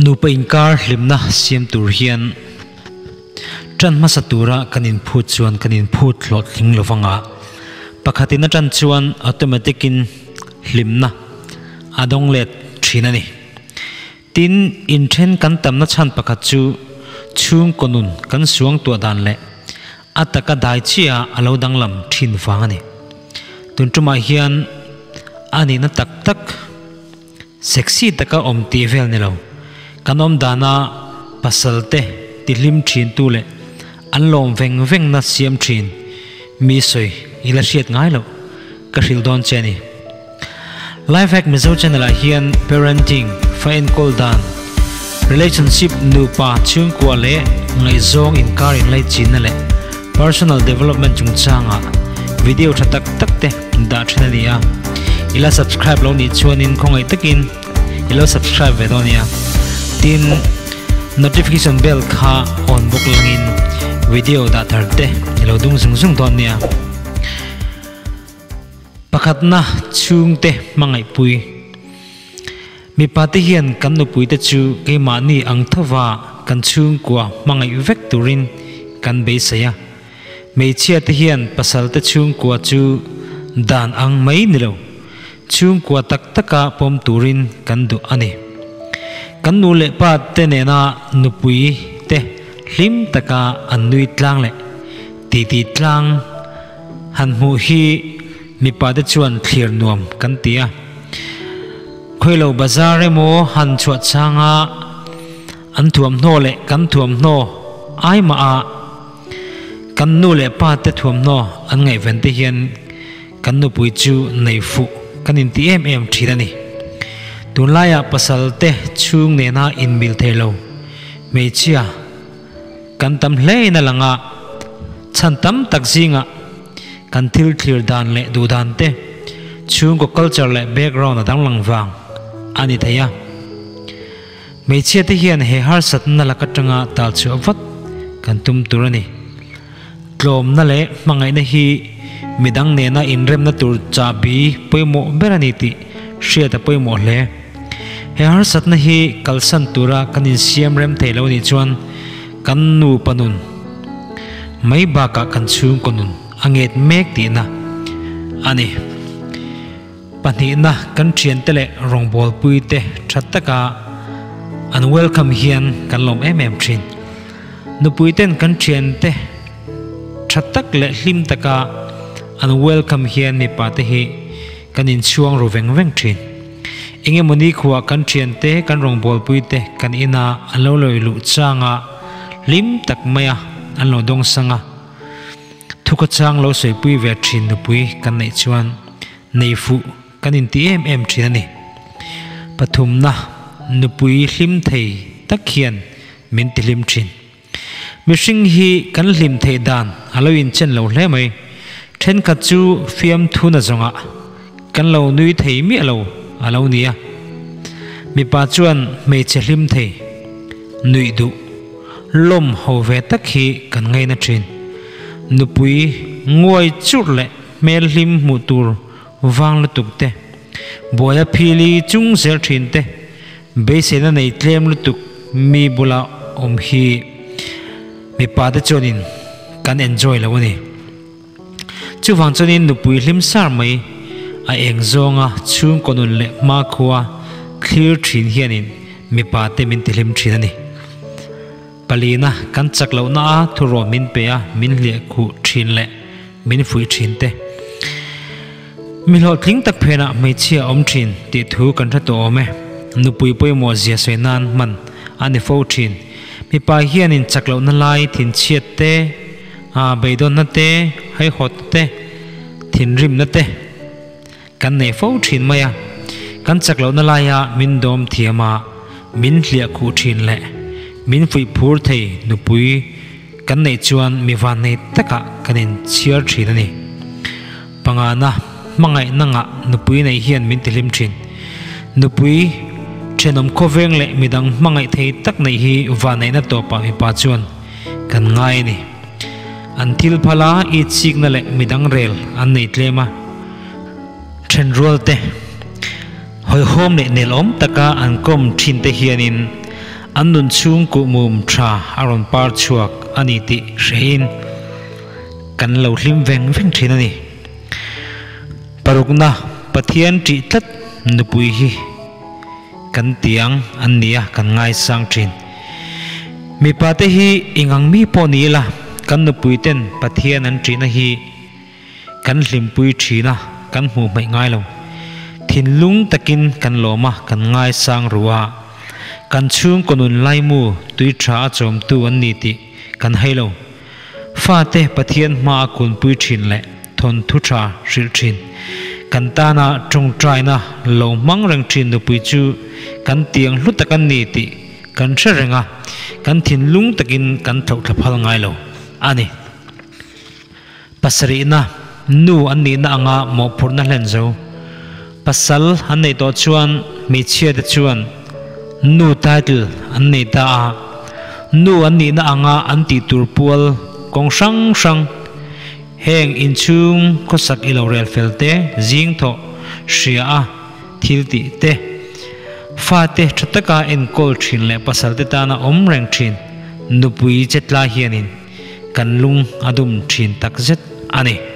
Nupa inkar hlimna siam tur hian tan hmasa tura kan inphut chuan kan inphut hlawhtling lovang a, pakhatin a tan chuan automatic in hlimna a dawng let thin a ni. Tin, inthen kan tamna chhan pakhat chu chhungkaw nun kan suangtuah dan leh a taka dai chiah a lo danglam thin vang a ni. Tun tumah hian a nihna tak tak. Sexy taka awm tih vel ni lo. Kan awm dana pasal te ti hlim thin tu leh an lawm veng veng na siam thin mi sawi i la hriat ngai loh ka hrilh dawn che a ni. Lifehack Mizo channel ah hian parenting, fa enkawl dan, relationship nupa chhungkua leh ngaihzawng inkar inlaichinna leh personal development chungchangah video tha tak tak te dah thin a ni a, i la subscribe lo nih chuanin khawngaih takin i lo subscribe ve dawn nia. Tin, notification bell kha on bawk langin video dah thar te i lo dung zung zung dawn nia. Pakhatna chhungte hmangaihpui. Mipa te hian kan nupui te chu keimahni ang thova kan chhungkua hmangaih vek turin kan beisei a. Hmeichhia te hian pasal te chhungkua chu dan ang mai ni lo, chhungkua tak taka pawm turin kan duh a ni. Kan nu leh pa te nena nupui te hlim taka an nui tlang leh titi tlang han hmuh hi mipa te chuan thlir nuam kan ti a. Khawilo bazar emaw han chhuah changa an thuamhnaw leh kan thuamhnaw ai mah a, Kan nu leh pa te thuamhnaw an ngaihven te hian kan nupui chu nei fuh kan inti em em thin a ni. Tunlaiah pasal te chhung nena inmil thei lo hmeichhia kan tam hle in a lang a, chhan tam tak zingah kan thil thlir dan leh duh dan te chhungkaw culture leh background a danglang vang a ni thei a. Hmeichhia te hian he harsatna lak atanga tal chhuah vat kan tum tur a ni. Tlawmna leh hmangaihna hi midang nena inremna tur chahbi pawimawh ber a ni tih hriat a pawimawh hle. He harsatna hi kalsan tura kan insiam rem thei lo nih chuan kan nupa nun mai bakah kan chhungkaw nun a nget mek tihna a ni. Pahnihna, kan thiante leh rawngbawlpuite tha taka an welcome hian kan lawm em em thin. Nupuiten kan thiante tha tak leh hlim taka an welcome hian mipate hi kan inchhuang ru veng veng thin. Engemaw nikhua kan thiante, kan rawngbawlpuite kan ina an lo lawi luh changa hlim tak maia an lo dawngsang a. Thuka chang lo sawipui ve thin nupui kan neih chuan nei fuh kan inti em em thin a ni. Pathumna, nupui hlim thei tak hian min ti hlim thin. Mihring hi kan hlim theih dan a lo inchen lo hle mai. Thenkhat chu fiamthuna zawngah kan lo nui thei miah lo a lo ni a. Mipa chuan hmeichhe hlim thei, nuih duh. Lawm ho ve tak hi kan ngaina thin. Nupui nguai churh leh hmel hlim hmuh tur vang lutuk te, buaia phili chung zel thin te, beiseina nei tlem lutuk mi bula awm hi mipa te chuanin kan enjoy lo a ni. Chuvang chuanin nupui hlim sar mai a eng zawnga chhungkaw nun leh hmakhua thlir thin hianin mipa te min ti hlim thin a ni. Palina kan chak lohna a thuruah min pe a, min hliah khuh thin leh min fuih thin te. Mi hlawhtling tak phenah hmeichhia a awm thin tih thu kan hre tawh awm e. Nupui pawimawh zia sawi nan hman a ni fo thin. Mipa hianin chak lohna lai thinchhiat te, Beidawnna te, haihawtna te, thinrimna te kan nei fo thin mai a. Kan chak lohna laia min dawm thiam a, min hliah khuh thin leh min fuih phur thei nupui kan neih chuan mi vannei takah kan inchhiar thin a ni. Pangana, hmangaihna ngah nupui neih hian min tihlim thin. Nupui thenawm khawveng leh midang hmangaih thei tak neih hi vanneihna tawpah mipa chuan Kan ngai a ni. An thil phal a, itsikna leh midang rel an nei tlem a, thenrual te. Hawihhawm leh nelawm taka an kawm thin te hianin an nun chhung kuhmum tha a rawn par chhuak a ni tih hrehin kan lo hlim veng veng thin a ni. Parukna, Pathian ṭih tlat nupui hi kan tiang an ni a, kan ngaisang thin. Mipa te hi ingang mi pawh ni ila kan nupui ten Pathian an ṭihna hi Kan hlimpui thin a, kan hmuh hmaih ngai lo. Thinlung takin kan lawm a, kan ngaisang ru a. Kan chhungkaw nun laimu tui tha a chawmtu an ni tih kan hai lo. Fate Pathian hma a kunpui thin leh thawnthu tha hrilh thin. Kan tana tawngtaina lo hmang reng thin nupui chu kan tiang hlu tak an ni tih kan hre reng a, kan thinlung takin kan thlauhthla phal ngai lo a ni. Pasarihna, nu an nihna anga mawhphurhna hlen zo. Pasal an neih tawh chuan hmeichhia te chuan nu title an nei ta a, nu an nihna anga an tih tur pual kawng hrang hrang, heng inchhung khawsak i lo rel fel te, zing thawh hria a thil tih te, fate tha taka enkawl thin leh pasal te tana awm reng thin nupui che tlai hianin, Kan lung a dum thin tak zet a ni.